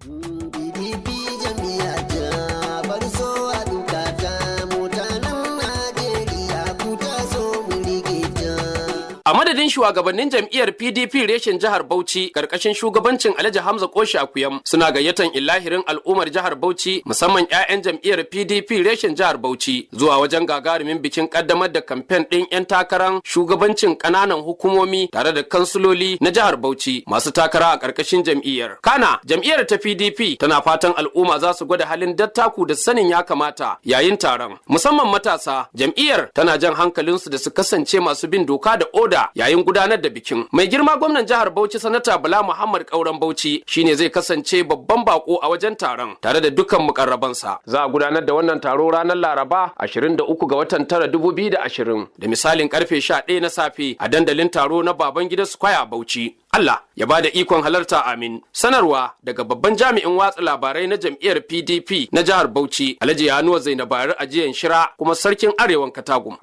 PDP jam'iyya ta bar so a dukata, mutanen Najeriya ku taso mu rike ta. A madadin shugabannin jam'iyyar PDP reshen jihar Bauchi karkashin shugabancin Alhaji Hamza Koshi Akuyam, suna gayyatan illahirin al'ummar jihar Bauchi, musamman 'ya'yan jam'iyyar PDP reshen jihar Bauchi, zuwa wajen gagarumin bikin kaddamar da kamfen ɗin 'yan takarar shugabancin ƙananan hukumomi tare da kansuloli na jihar Bauchi masu takara a karkashin jam'iyyar. Kana jam'iyyar ta PDP tana fatan al'umma za su gwada halin dattaku da sanin ya kamata yayin taron, musamman matasa. Jam'iyyar tana jan hankalinsu da su kasance masu bin doka da oda yayin gudanar da bikin. Mai girma gwamnan jihar Bauchi, Sanata Bala Muhammad Kauran Bauchi, shine zai kasance babban bako a wajen taron tare da dukkan mukarrabansa. Za a gudanar da wannan taro ranar Laraba 23 ga watan 9 2020 da misalin karfe 11 na safe a dandalin taro na Babangida Square, Bauchi. Allah ya bada ikon halarta, amin. Sanarwa daga babban jami'in watsa labarai na jam'iyyar PDP na jihar Bauchi, Alhaji Yanuwa Zainabari Ajiyan Shira, kuma sarkin Arewan Katagum.